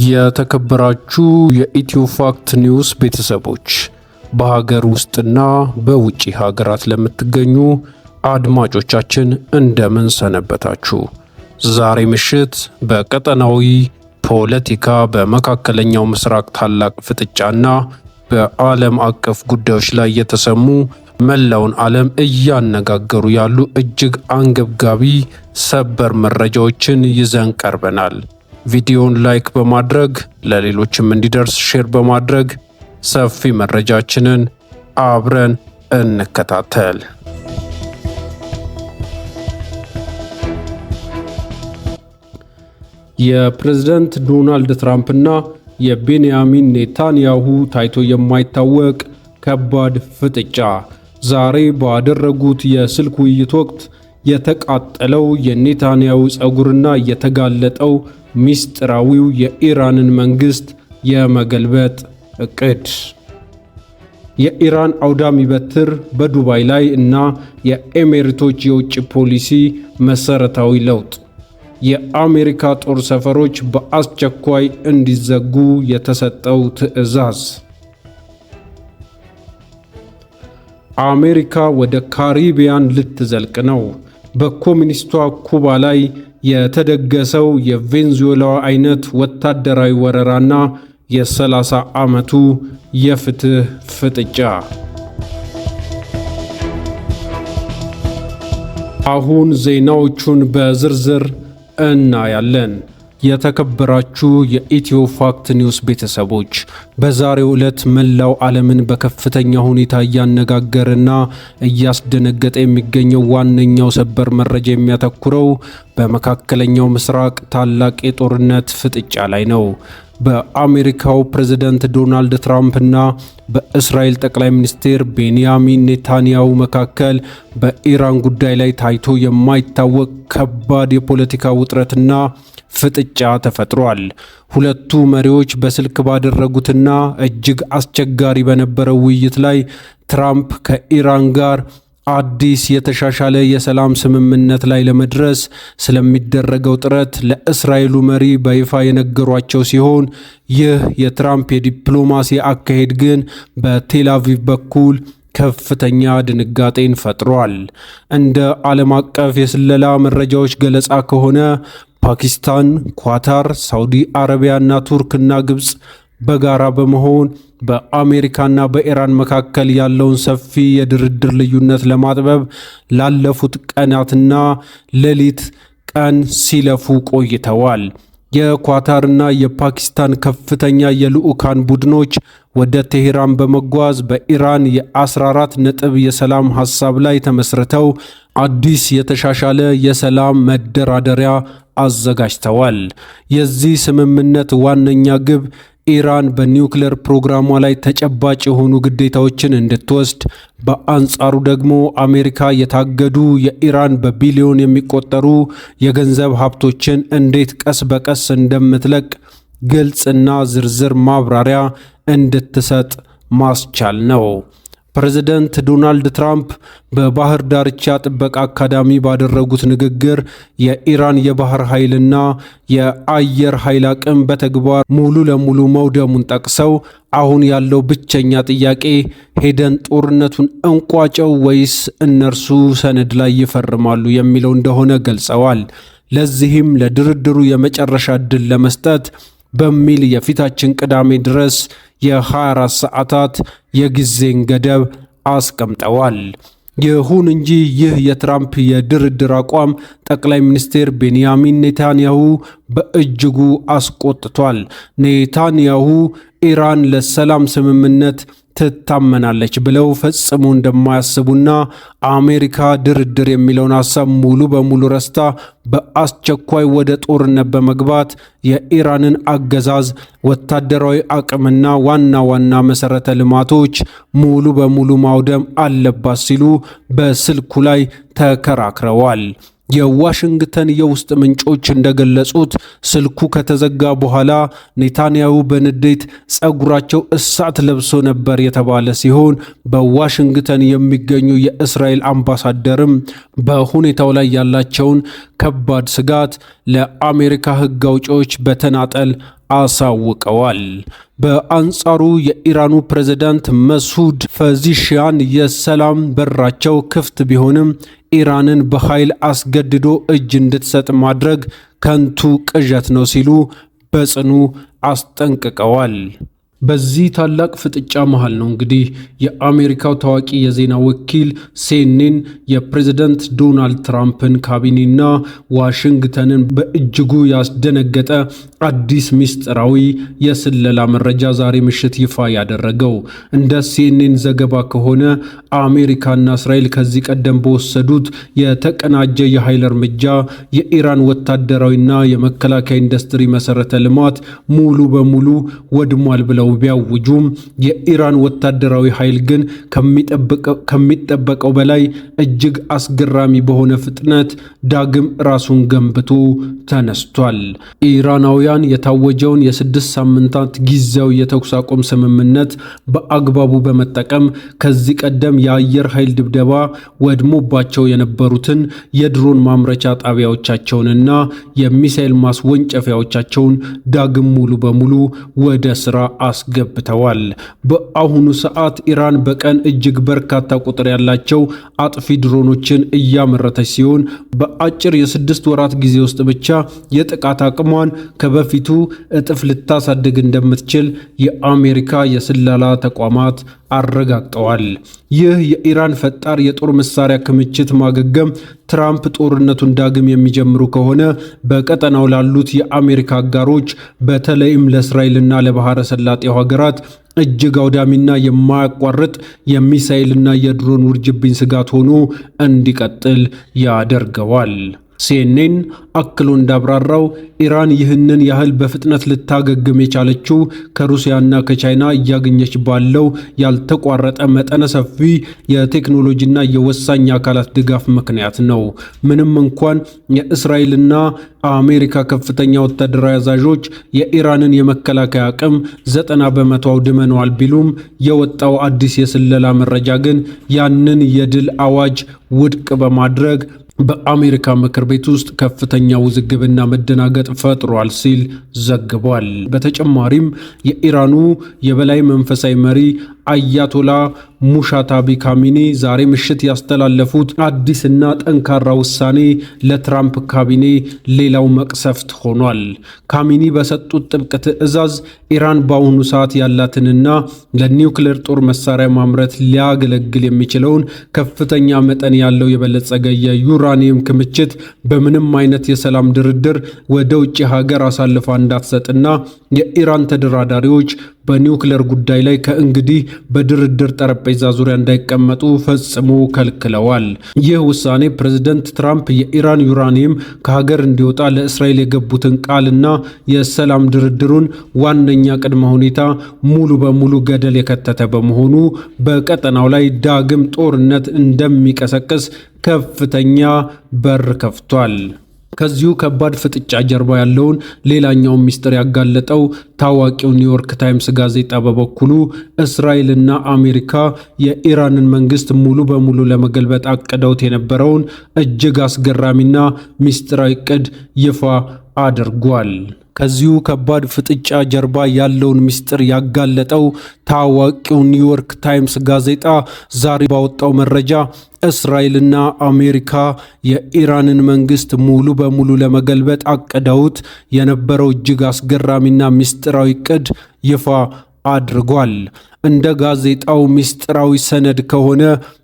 የተከበራችሁ የኢትዮ ፋክት ኒውስ ቤተሰቦች፣ በሀገር ውስጥና በውጪ ሀገራት ለምትገኙ አድማጮቻችን እንደምን ሰነበታችሁ? ዛሬ ምሽት በቀጠናዊ ፖለቲካ፣ በመካከለኛው ምስራቅ ታላቅ ፍጥጫና በዓለም አቀፍ ጉዳዮች ላይ የተሰሙ፣ መላውን ዓለም እያነጋገሩ ያሉ እጅግ አንገብጋቢ ሰበር መረጃዎችን ይዘን ቀርበናል። ቪዲዮን like በማድረግ፣ ለሌሎችም እንዲደርስ share በማድረግ ሰፊ መረጃችንን አብረን እንከታተል። የፕሬዝደንት ዶናልድ ትራምፕና የቤንያሚን ኔታንያሁ ታይቶ የማይታወቅ ከባድ ፍጥጫ፣ ዛሬ ባደረጉት የስልክ ውይይት ወቅት የተቃጠለው የኔታንያሁ ጸጉርና የተጋለጠው ሚስጥራዊው የኢራንን መንግስት የመገልበጥ እቅድ፣ የኢራን አውዳሚ በትር በዱባይ ላይ እና የኤሜሬቶች የውጭ ፖሊሲ መሰረታዊ ለውጥ፣ የአሜሪካ ጦር ሰፈሮች በአስቸኳይ እንዲዘጉ የተሰጠው ትዕዛዝ፣ አሜሪካ ወደ ካሪቢያን ልትዘልቅ ነው። በኮሚኒስቷ ኩባ ላይ የተደገሰው የቬንዙዌላ አይነት ወታደራዊ ወረራና የ30 ዓመቱ የፍትህ ፍጥጫ። አሁን ዜናዎቹን በዝርዝር እናያለን። የተከበራችሁ የኢትዮ ፋክት ኒውስ ቤተሰቦች፣ በዛሬው ዕለት መላው ዓለምን በከፍተኛ ሁኔታ እያነጋገረና እያስደነገጠ የሚገኘው ዋነኛው ሰበር መረጃ የሚያተኩረው በመካከለኛው ምስራቅ ታላቅ የጦርነት ፍጥጫ ላይ ነው። በአሜሪካው ፕሬዝደንት ዶናልድ ትራምፕና በእስራኤል ጠቅላይ ሚኒስትር ቤንያሚን ኔታንያሁ መካከል በኢራን ጉዳይ ላይ ታይቶ የማይታወቅ ከባድ የፖለቲካ ውጥረትና ፍጥጫ ተፈጥሯል። ሁለቱ መሪዎች በስልክ ባደረጉትና እጅግ አስቸጋሪ በነበረው ውይይት ላይ ትራምፕ ከኢራን ጋር አዲስ የተሻሻለ የሰላም ስምምነት ላይ ለመድረስ ስለሚደረገው ጥረት ለእስራኤሉ መሪ በይፋ የነገሯቸው ሲሆን፣ ይህ የትራምፕ የዲፕሎማሲ አካሄድ ግን በቴል አቪቭ በኩል ከፍተኛ ድንጋጤን ፈጥሯል። እንደ ዓለም አቀፍ የስለላ መረጃዎች ገለጻ ከሆነ ፓኪስታን፣ ኳታር፣ ሳውዲ አረቢያና ቱርክና ግብፅ በጋራ በመሆን በአሜሪካና በኢራን መካከል ያለውን ሰፊ የድርድር ልዩነት ለማጥበብ ላለፉት ቀናትና ሌሊት ቀን ሲለፉ ቆይተዋል። የኳታርና የፓኪስታን ከፍተኛ የልዑካን ቡድኖች ወደ ቴሄራን በመጓዝ በኢራን የ14 ነጥብ የሰላም ሐሳብ ላይ ተመስርተው አዲስ የተሻሻለ የሰላም መደራደሪያ አዘጋጅተዋል። የዚህ ስምምነት ዋነኛ ግብ ኢራን በኒውክሌር ፕሮግራሟ ላይ ተጨባጭ የሆኑ ግዴታዎችን እንድትወስድ፣ በአንጻሩ ደግሞ አሜሪካ የታገዱ የኢራን በቢሊዮን የሚቆጠሩ የገንዘብ ሀብቶችን እንዴት ቀስ በቀስ እንደምትለቅ ግልጽና ዝርዝር ማብራሪያ እንድትሰጥ ማስቻል ነው። ፕሬዝደንት ዶናልድ ትራምፕ በባህር ዳርቻ ጥበቃ አካዳሚ ባደረጉት ንግግር የኢራን የባህር ኃይልና የአየር ኃይል አቅም በተግባር ሙሉ ለሙሉ መውደሙን ጠቅሰው፣ አሁን ያለው ብቸኛ ጥያቄ ሄደን ጦርነቱን እንቋጨው ወይስ እነርሱ ሰነድ ላይ ይፈርማሉ የሚለው እንደሆነ ገልጸዋል። ለዚህም ለድርድሩ የመጨረሻ ዕድል ለመስጠት በሚል የፊታችን ቅዳሜ ድረስ የ24 ሰዓታት የጊዜን ገደብ አስቀምጠዋል። ይሁን እንጂ ይህ የትራምፕ የድርድር አቋም ጠቅላይ ሚኒስትር ቤንያሚን ኔታንያሁ በእጅጉ አስቆጥቷል። ኔታንያሁ ኢራን ለሰላም ስምምነት ትታመናለች ብለው ፈጽሞ እንደማያስቡና አሜሪካ ድርድር የሚለውን ሀሳብ ሙሉ በሙሉ ረስታ በአስቸኳይ ወደ ጦርነት በመግባት የኢራንን አገዛዝ ወታደራዊ አቅምና ዋና ዋና መሰረተ ልማቶች ሙሉ በሙሉ ማውደም አለባት ሲሉ በስልኩ ላይ ተከራክረዋል። የዋሽንግተን የውስጥ ምንጮች እንደገለጹት ስልኩ ከተዘጋ በኋላ ኔታንያሁ በንዴት ጸጉራቸው እሳት ለብሶ ነበር የተባለ ሲሆን፣ በዋሽንግተን የሚገኙ የእስራኤል አምባሳደርም በሁኔታው ላይ ያላቸውን ከባድ ስጋት ለአሜሪካ ሕግ አውጪዎች በተናጠል አሳውቀዋል። በአንጻሩ የኢራኑ ፕሬዝዳንት መሱድ ፔዜሽኪያን የሰላም በራቸው ክፍት ቢሆንም ኢራንን በኃይል አስገድዶ እጅ እንድትሰጥ ማድረግ ከንቱ ቅዠት ነው ሲሉ በጽኑ አስጠንቅቀዋል። በዚህ ታላቅ ፍጥጫ መሃል ነው እንግዲህ የአሜሪካው ታዋቂ የዜና ወኪል ሲኤንኤን የፕሬዝደንት ዶናልድ ትራምፕን ካቢኔና ዋሽንግተንን በእጅጉ ያስደነገጠ አዲስ ምስጢራዊ የስለላ መረጃ ዛሬ ምሽት ይፋ ያደረገው። እንደ ሲኤንኤን ዘገባ ከሆነ አሜሪካና እስራኤል ከዚህ ቀደም በወሰዱት የተቀናጀ የኃይል እርምጃ የኢራን ወታደራዊና የመከላከያ ኢንዱስትሪ መሰረተ ልማት ሙሉ በሙሉ ወድሟል ብለው ቢያውጁም የኢራን ወታደራዊ ኃይል ግን ከሚጠበቀው በላይ እጅግ አስገራሚ በሆነ ፍጥነት ዳግም ራሱን ገንብቶ ተነስቷል። ኢራናውያን የታወጀውን የ6 ሳምንታት ጊዜያዊ የተኩስ አቁም ስምምነት በአግባቡ በመጠቀም ከዚህ ቀደም የአየር ኃይል ድብደባ ወድሞባቸው የነበሩትን የድሮን ማምረቻ ጣቢያዎቻቸውንና የሚሳኤል ማስወንጨፊያዎቻቸውን ዳግም ሙሉ በሙሉ ወደ ስራ አስገብተዋል። በአሁኑ ሰዓት ኢራን በቀን እጅግ በርካታ ቁጥር ያላቸው አጥፊ ድሮኖችን እያመረተች ሲሆን በአጭር የ6 ወራት ጊዜ ውስጥ ብቻ የጥቃት አቅሟን ከበፊቱ እጥፍ ልታሳድግ እንደምትችል የአሜሪካ የስለላ ተቋማት አረጋግጠዋል። ይህ የኢራን ፈጣን የጦር መሳሪያ ክምችት ማገገም ትራምፕ ጦርነቱን ዳግም የሚጀምሩ ከሆነ በቀጠናው ላሉት የአሜሪካ አጋሮች፣ በተለይም ለእስራኤልና ለባህረ ሰላጤው ሀገራት እጅግ አውዳሚና የማያቋርጥ የሚሳኤልና የድሮን ውርጅብኝ ስጋት ሆኖ እንዲቀጥል ያደርገዋል። ሲኤንኤን አክሎ እንዳብራራው ኢራን ይህንን ያህል በፍጥነት ልታገግም የቻለችው ከሩሲያና ከቻይና እያገኘች ባለው ያልተቋረጠ መጠነ ሰፊ የቴክኖሎጂና የወሳኝ አካላት ድጋፍ ምክንያት ነው። ምንም እንኳን የእስራኤልና አሜሪካ ከፍተኛ ወታደራዊ አዛዦች የኢራንን የመከላከያ አቅም 90% አውድመነዋል ቢሉም፣ የወጣው አዲስ የስለላ መረጃ ግን ያንን የድል አዋጅ ውድቅ በማድረግ በአሜሪካ ምክር ቤት ውስጥ ከፍተኛ ውዝግብና መደናገጥ ፈጥሯል ሲል ዘግቧል። በተጨማሪም የኢራኑ የበላይ መንፈሳዊ መሪ አያቶላ ሙጅታባ ካሚኒ ዛሬ ምሽት ያስተላለፉት አዲስና ጠንካራ ውሳኔ ለትራምፕ ካቢኔ ሌላው መቅሰፍት ሆኗል። ካሚኒ በሰጡት ጥብቅ ትዕዛዝ ኢራን በአሁኑ ሰዓት ያላትንና ለኒውክሌር ጦር መሳሪያ ማምረት ሊያገለግል የሚችለውን ከፍተኛ መጠን ያለው የበለጸገ የዩራኒየም ክምችት በምንም አይነት የሰላም ድርድር ወደ ውጭ ሀገር አሳልፋ እንዳትሰጥና የኢራን ተደራዳሪዎች በኒውክሌር ጉዳይ ላይ ከእንግዲህ በድርድር ጠረጴዛ ዙሪያ እንዳይቀመጡ ፈጽሞ ከልክለዋል። ይህ ውሳኔ ፕሬዝደንት ትራምፕ የኢራን ዩራኒየም ከሀገር እንዲወጣ ለእስራኤል የገቡትን ቃልና የሰላም ድርድሩን ዋነኛ ቅድመ ሁኔታ ሙሉ በሙሉ ገደል የከተተ በመሆኑ በቀጠናው ላይ ዳግም ጦርነት እንደሚቀሰቅስ ከፍተኛ በር ከፍቷል። ከዚሁ ከባድ ፍጥጫ ጀርባ ያለውን ሌላኛውን ሚስጥር ያጋለጠው ታዋቂው ኒውዮርክ ታይምስ ጋዜጣ በበኩሉ እስራኤልና አሜሪካ የኢራንን መንግስት ሙሉ በሙሉ ለመገልበጥ አቅደውት የነበረውን እጅግ አስገራሚና ሚስጥራዊ እቅድ ይፋ አድርጓል። ከዚሁ ከባድ ፍጥጫ ጀርባ ያለውን ሚስጥር ያጋለጠው ታዋቂው ኒውዮርክ ታይምስ ጋዜጣ ዛሬ ባወጣው መረጃ እስራኤልና አሜሪካ የኢራንን መንግስት ሙሉ በሙሉ ለመገልበጥ አቅደውት የነበረው እጅግ አስገራሚና ሚስጥራዊ እቅድ ይፋ አድርጓል። እንደ ጋዜጣው ሚስጥራዊ ሰነድ ከሆነ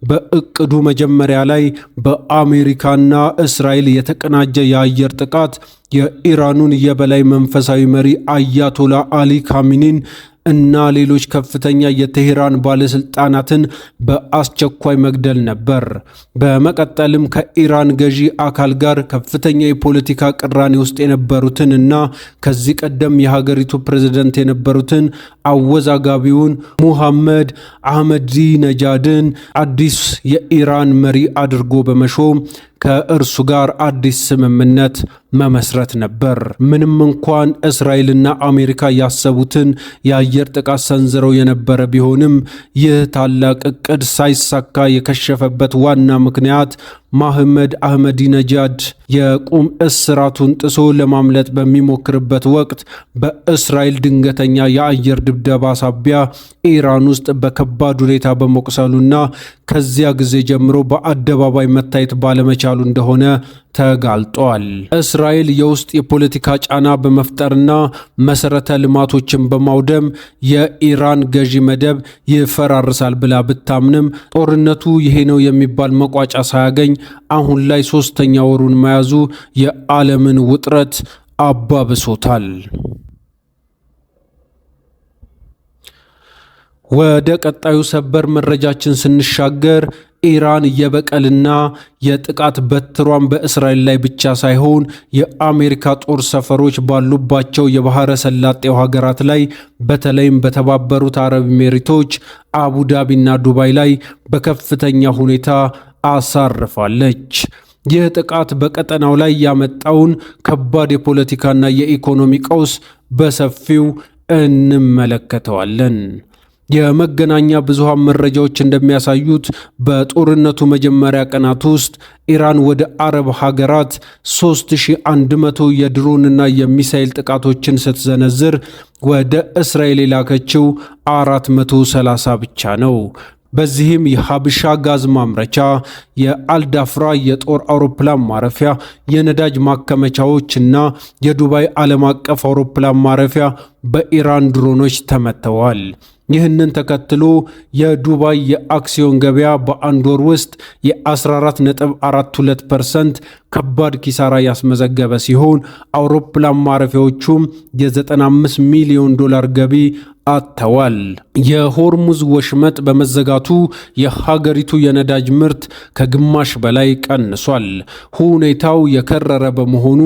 በእቅዱ መጀመሪያ ላይ በአሜሪካና እስራኤል የተቀናጀ የአየር ጥቃት የኢራኑን የበላይ መንፈሳዊ መሪ አያቶላ አሊ ካሚኒን እና ሌሎች ከፍተኛ የቴሄራን ባለስልጣናትን በአስቸኳይ መግደል ነበር። በመቀጠልም ከኢራን ገዢ አካል ጋር ከፍተኛ የፖለቲካ ቅራኔ ውስጥ የነበሩትን እና ከዚህ ቀደም የሀገሪቱ ፕሬዝደንት የነበሩትን አወዛጋቢውን ሙሐመድ አህመዲ ነጃድን አዲስ የኢራን መሪ አድርጎ በመሾም ከእርሱ ጋር አዲስ ስምምነት መመስረት ነበር። ምንም እንኳን እስራኤልና አሜሪካ ያሰቡትን የአየር ጥቃት ሰንዝረው የነበረ ቢሆንም፣ ይህ ታላቅ እቅድ ሳይሳካ የከሸፈበት ዋና ምክንያት ማህመድ አህመዲነጃድ የቁም እስራቱን ጥሶ ለማምለጥ በሚሞክርበት ወቅት በእስራኤል ድንገተኛ የአየር ድብደባ ሳቢያ ኢራን ውስጥ በከባድ ሁኔታ በመቁሰሉና ከዚያ ጊዜ ጀምሮ በአደባባይ መታየት ባለመቻሉ እንደሆነ ተጋልጧል። እስራኤል የውስጥ የፖለቲካ ጫና በመፍጠርና መሰረተ ልማቶችን በማውደም የኢራን ገዢ መደብ ይፈራርሳል ብላ ብታምንም ጦርነቱ ይሄ ነው የሚባል መቋጫ ሳያገኝ አሁን ላይ ሶስተኛ ወሩን መያዙ የዓለምን ውጥረት አባብሶታል። ወደ ቀጣዩ ሰበር መረጃችን ስንሻገር ኢራን የበቀልና የጥቃት በትሯን በእስራኤል ላይ ብቻ ሳይሆን የአሜሪካ ጦር ሰፈሮች ባሉባቸው የባህረ ሰላጤው ሀገራት ላይ በተለይም በተባበሩት አረብ ኤሚሬቶች፣ አቡዳቢና ዱባይ ላይ በከፍተኛ ሁኔታ አሳርፋለች። ይህ ጥቃት በቀጠናው ላይ ያመጣውን ከባድ የፖለቲካና የኢኮኖሚ ቀውስ በሰፊው እንመለከተዋለን። የመገናኛ ብዙሃን መረጃዎች እንደሚያሳዩት በጦርነቱ መጀመሪያ ቀናት ውስጥ ኢራን ወደ አረብ ሀገራት 3100 የድሮንና የሚሳኤል ጥቃቶችን ስትዘነዝር ወደ እስራኤል የላከችው 430 ብቻ ነው። በዚህም የሀብሻ ጋዝ ማምረቻ፣ የአልዳፍራ የጦር አውሮፕላን ማረፊያ፣ የነዳጅ ማከመቻዎች እና የዱባይ ዓለም አቀፍ አውሮፕላን ማረፊያ በኢራን ድሮኖች ተመተዋል። ይህንን ተከትሎ የዱባይ የአክሲዮን ገበያ በአንድ ወር ውስጥ የ14.42% ከባድ ኪሳራ ያስመዘገበ ሲሆን አውሮፕላን ማረፊያዎቹም የ95 ሚሊዮን ዶላር ገቢ አጥተዋል። የሆርሙዝ ወሽመጥ በመዘጋቱ የሀገሪቱ የነዳጅ ምርት ከግማሽ በላይ ቀንሷል። ሁኔታው የከረረ በመሆኑ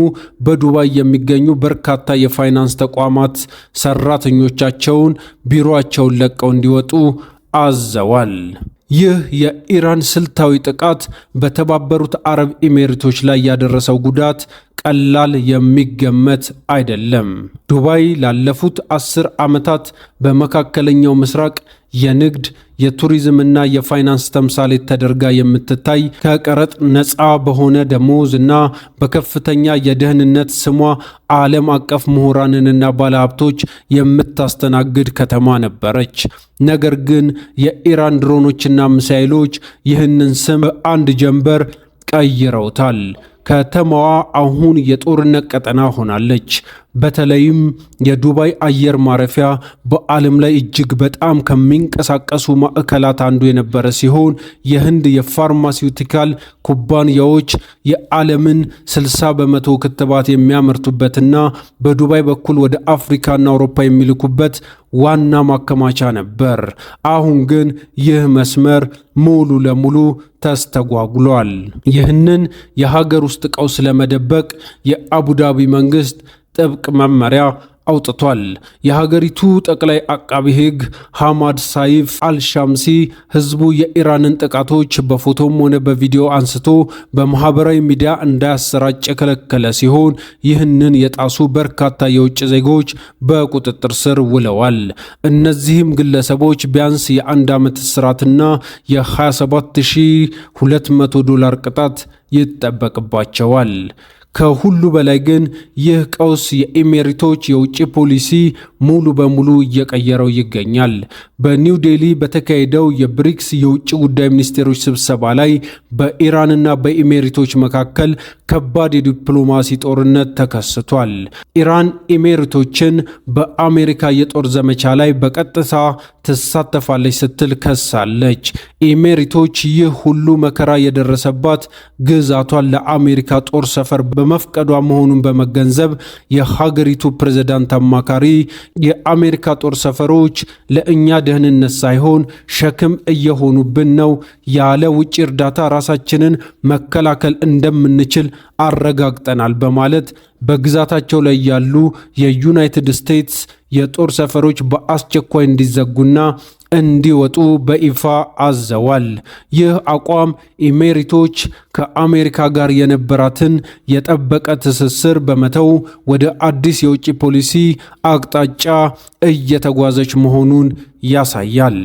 በዱባይ የሚገኙ በርካታ የፋይናንስ ተቋማት ሰራተኞቻቸውን ቢሮአቸውን ለቀው እንዲወጡ አዘዋል። ይህ የኢራን ስልታዊ ጥቃት በተባበሩት አረብ ኤሚሬቶች ላይ ያደረሰው ጉዳት ቀላል የሚገመት አይደለም። ዱባይ ላለፉት 10 ዓመታት በመካከለኛው ምስራቅ የንግድ፣ የቱሪዝምና የፋይናንስ ተምሳሌት ተደርጋ የምትታይ፣ ከቀረጥ ነፃ በሆነ ደሞዝ እና በከፍተኛ የደህንነት ስሟ ዓለም አቀፍ ምሁራንንና ባለሀብቶች የምታስተናግድ ከተማ ነበረች። ነገር ግን የኢራን ድሮኖችና ሚሳይሎች ይህንን ስም በአንድ ጀንበር ቀይረውታል። ከተማዋ አሁን የጦርነት ቀጠና ሆናለች። በተለይም የዱባይ አየር ማረፊያ በዓለም ላይ እጅግ በጣም ከሚንቀሳቀሱ ማዕከላት አንዱ የነበረ ሲሆን የህንድ የ pharmaceutical ኩባንያዎች የዓለምን 60% ክትባት የሚያመርቱበትና በዱባይ በኩል ወደ አፍሪካና አውሮፓ የሚልኩበት ዋና ማከማቻ ነበር። አሁን ግን ይህ መስመር ሙሉ ለሙሉ ተስተጓጉሏል። ይህንን የሀገር ውስጥ ቀውስ ለመደበቅ የአቡዳቢ መንግስት ጥብቅ መመሪያ አውጥቷል። የሀገሪቱ ጠቅላይ አቃቢ ሕግ ሐማድ ሳይፍ አልሻምሲ ህዝቡ የኢራንን ጥቃቶች በፎቶም ሆነ በቪዲዮ አንስቶ በማህበራዊ ሚዲያ እንዳያሰራጭ የከለከለ ሲሆን ይህንን የጣሱ በርካታ የውጭ ዜጎች በቁጥጥር ስር ውለዋል። እነዚህም ግለሰቦች ቢያንስ የአንድ ዓመት እስራትና የ27,200 ዶላር ቅጣት ይጠበቅባቸዋል። ከሁሉ በላይ ግን ይህ ቀውስ የኤሜሪቶች የውጭ ፖሊሲ ሙሉ በሙሉ እየቀየረው ይገኛል። በኒው ዴሊ በተካሄደው የብሪክስ የውጭ ጉዳይ ሚኒስቴሮች ስብሰባ ላይ በኢራንና በኤሜሪቶች መካከል ከባድ የዲፕሎማሲ ጦርነት ተከስቷል። ኢራን ኤሜሪቶችን በአሜሪካ የጦር ዘመቻ ላይ በቀጥታ ትሳተፋለች ስትል ከሳለች። ኤሜሪቶች ይህ ሁሉ መከራ የደረሰባት ግዛቷን ለአሜሪካ ጦር ሰፈር በመፍቀዷ መሆኑን በመገንዘብ የሀገሪቱ ፕሬዝዳንት አማካሪ የአሜሪካ ጦር ሰፈሮች ለእኛ ደህንነት ሳይሆን ሸክም እየሆኑብን ነው፣ ያለ ውጭ እርዳታ ራሳችንን መከላከል እንደምንችል አረጋግጠናል በማለት በግዛታቸው ላይ ያሉ የዩናይትድ ስቴትስ የጦር ሰፈሮች በአስቸኳይ እንዲዘጉና እንዲወጡ በይፋ አዘዋል። ይህ አቋም ኤሜሪቶች ከአሜሪካ ጋር የነበራትን የጠበቀ ትስስር በመተው ወደ አዲስ የውጭ ፖሊሲ አቅጣጫ እየተጓዘች መሆኑን ያሳያል።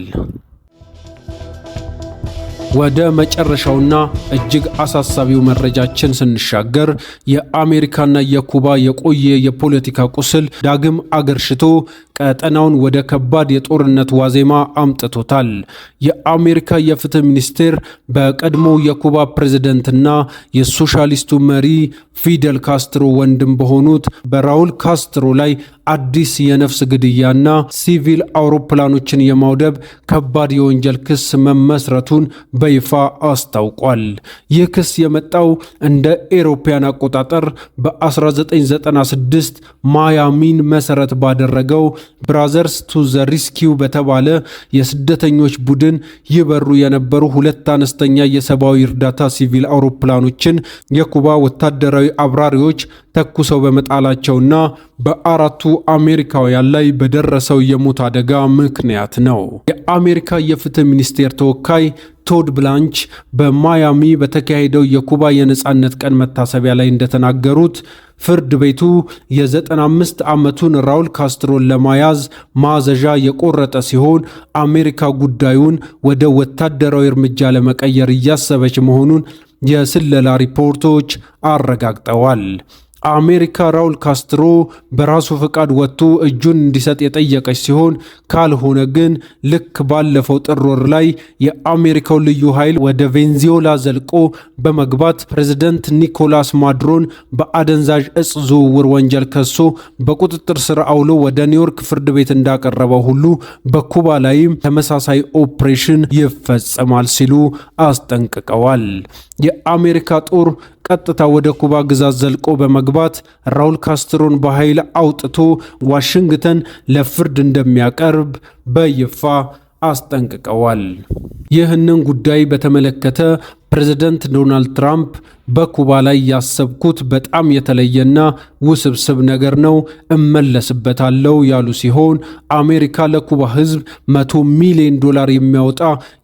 ወደ መጨረሻውና እጅግ አሳሳቢው መረጃችን ስንሻገር የአሜሪካና የኩባ የቆየ የፖለቲካ ቁስል ዳግም አገርሽቶ ቀጠናውን ወደ ከባድ የጦርነት ዋዜማ አምጥቶታል። የአሜሪካ የፍትህ ሚኒስቴር በቀድሞው የኩባ ፕሬዝደንትና የሶሻሊስቱ መሪ ፊደል ካስትሮ ወንድም በሆኑት በራውል ካስትሮ ላይ አዲስ የነፍስ ግድያና ሲቪል አውሮፕላኖችን የማውደብ ከባድ የወንጀል ክስ መመስረቱን በይፋ አስታውቋል። ይህ ክስ የመጣው እንደ ኤሮፓያን አቆጣጠር በ1996 ማያሚን መሰረት ባደረገው Brothers to the Rescue በተባለ የስደተኞች ቡድን ይበሩ የነበሩ ሁለት አነስተኛ የሰብአዊ እርዳታ ሲቪል አውሮፕላኖችን የኩባ ወታደራዊ አብራሪዎች ተኩሰው በመጣላቸውና በአራቱ አሜሪካውያን ላይ በደረሰው የሞት አደጋ ምክንያት ነው። የአሜሪካ የፍትህ ሚኒስቴር ተወካይ ቶድ ብላንች በማያሚ በተካሄደው የኩባ የነጻነት ቀን መታሰቢያ ላይ እንደተናገሩት፣ ፍርድ ቤቱ የ95 ዓመቱን ራውል ካስትሮን ለመያዝ ማዘዣ የቆረጠ ሲሆን፣ አሜሪካ ጉዳዩን ወደ ወታደራዊ እርምጃ ለመቀየር እያሰበች መሆኑን የስለላ ሪፖርቶች አረጋግጠዋል። አሜሪካ ራውል ካስትሮ በራሱ ፈቃድ ወጥቶ እጁን እንዲሰጥ የጠየቀች ሲሆን፣ ካልሆነ ግን ልክ ባለፈው ጥር ወር ላይ የአሜሪካው ልዩ ኃይል ወደ ቬንዙዌላ ዘልቆ በመግባት ፕሬዝደንት ኒኮላስ ማዱሮን በአደንዛዥ እጽ ዝውውር ወንጀል ከሶ በቁጥጥር ስር አውሎ ወደ ኒውዮርክ ፍርድ ቤት እንዳቀረበው ሁሉ በኩባ ላይም ተመሳሳይ ኦፕሬሽን ይፈጸማል ሲሉ አስጠንቅቀዋል። የአሜሪካ ጦር ቀጥታ ወደ ኩባ ግዛት ዘልቆ በመግባት ራውል ካስትሮን በኃይል አውጥቶ ዋሽንግተን ለፍርድ እንደሚያቀርብ በይፋ አስጠንቅቀዋል። ይህንን ጉዳይ በተመለከተ ፕሬዝደንት ዶናልድ ትራምፕ በኩባ ላይ ያሰብኩት በጣም የተለየና ውስብስብ ነገር ነው፣ እመለስበታለሁ ያሉ ሲሆን፣ አሜሪካ ለኩባ ሕዝብ 100 ሚሊዮን ዶላር የሚያወጣ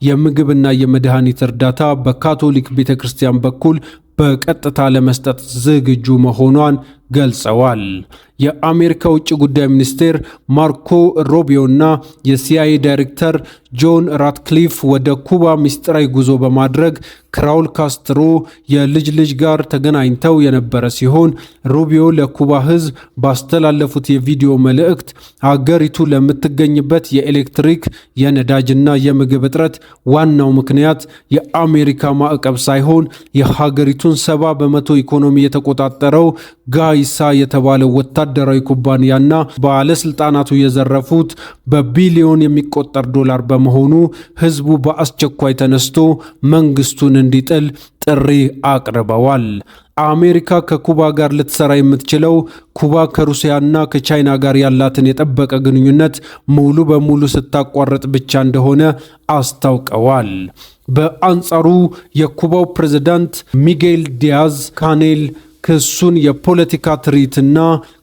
የምግብና የመድኃኒት እርዳታ በካቶሊክ ቤተ ክርስቲያን በኩል በቀጥታ ለመስጠት ዝግጁ መሆኗን ገልጸዋል። የአሜሪካ ውጭ ጉዳይ ሚኒስቴር ማርኮ ሩቢዮና የሲአይኤ ዳይሬክተር ጆን ራትክሊፍ ወደ ኩባ ምስጢራዊ ጉዞ በማድረግ ከራውል ካስትሮ የልጅ ልጅ ጋር ተገናኝተው የነበረ ሲሆን፣ ሩቢዮ ለኩባ ሕዝብ ባስተላለፉት የቪዲዮ መልእክት ሀገሪቱ ለምትገኝበት የኤሌክትሪክ፣ የነዳጅና የምግብ እጥረት ዋናው ምክንያት የአሜሪካ ማዕቀብ ሳይሆን የሀገሪቱን 70% ኢኮኖሚ የተቆጣጠረው ጋይሳ የተባለው ወታደራዊ ኩባንያና ባለስልጣናቱ የዘረፉት በቢሊዮን የሚቆጠር ዶላር በመሆኑ ህዝቡ በአስቸኳይ ተነስቶ መንግስቱን እንዲጥል ጥሪ አቅርበዋል። አሜሪካ ከኩባ ጋር ልትሰራ የምትችለው ኩባ ከሩሲያና ከቻይና ጋር ያላትን የጠበቀ ግንኙነት ሙሉ በሙሉ ስታቋርጥ ብቻ እንደሆነ አስታውቀዋል። በአንጻሩ የኩባው ፕሬዝዳንት ሚጌል ዲያዝ ካኔል ክሱን የፖለቲካ ትርኢትና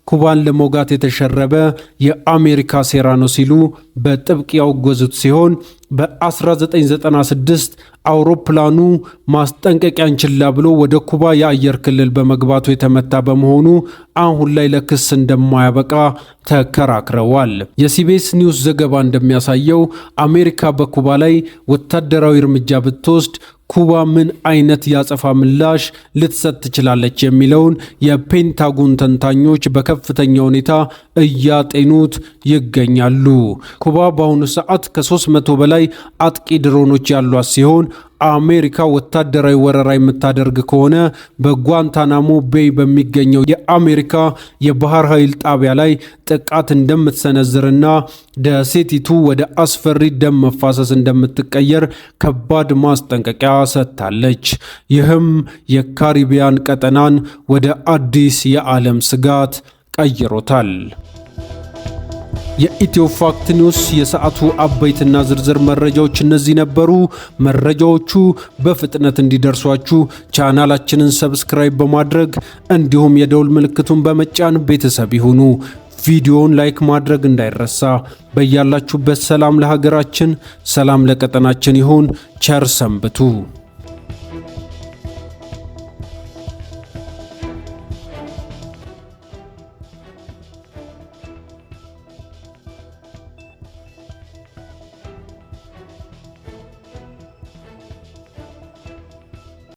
ኩባን ለመውጋት የተሸረበ የአሜሪካ ሴራ ነው ሲሉ በጥብቅ ያወገዙት ሲሆን፣ በ1996 አውሮፕላኑ ማስጠንቀቂያን ችላ ብሎ ወደ ኩባ የአየር ክልል በመግባቱ የተመታ በመሆኑ አሁን ላይ ለክስ እንደማያበቃ ተከራክረዋል። የ CBS News ዘገባ እንደሚያሳየው አሜሪካ በኩባ ላይ ወታደራዊ እርምጃ ብትወስድ ኩባ ምን አይነት የአጸፋ ምላሽ ልትሰጥ ትችላለች የሚለውን የፔንታጎን ተንታኞች በከፍተኛ ሁኔታ እያጤኑት ይገኛሉ። ኩባ በአሁኑ ሰዓት ከ300 በላይ አጥቂ ድሮኖች ያሏት ሲሆን፣ አሜሪካ ወታደራዊ ወረራ የምታደርግ ከሆነ በጓንታናሞ ቤይ በሚገኘው የአሜሪካ የባህር ኃይል ጣቢያ ላይ ጥቃት እንደምትሰነዝርና ደሴቲቱ ወደ አስፈሪ ደም መፋሰስ እንደምትቀየር ከባድ ማስጠንቀቂያ ሰጥታለች። ይህም የካሪቢያን ቀጠናን ወደ አዲስ የዓለም ስጋት ቀይሮታል። የኢትዮ ፋክት ኒውስ የሰዓቱ አበይትና ዝርዝር መረጃዎች እነዚህ ነበሩ። መረጃዎቹ በፍጥነት እንዲደርሷችሁ ቻናላችንን subscribe በማድረግ እንዲሁም የደውል ምልክቱን በመጫን ቤተሰብ ይሁኑ። ቪዲዮውን like ማድረግ እንዳይረሳ። በያላችሁበት ሰላም ለሀገራችን፣ ሰላም ለቀጠናችን ይሁን። ቸር ሰንብቱ።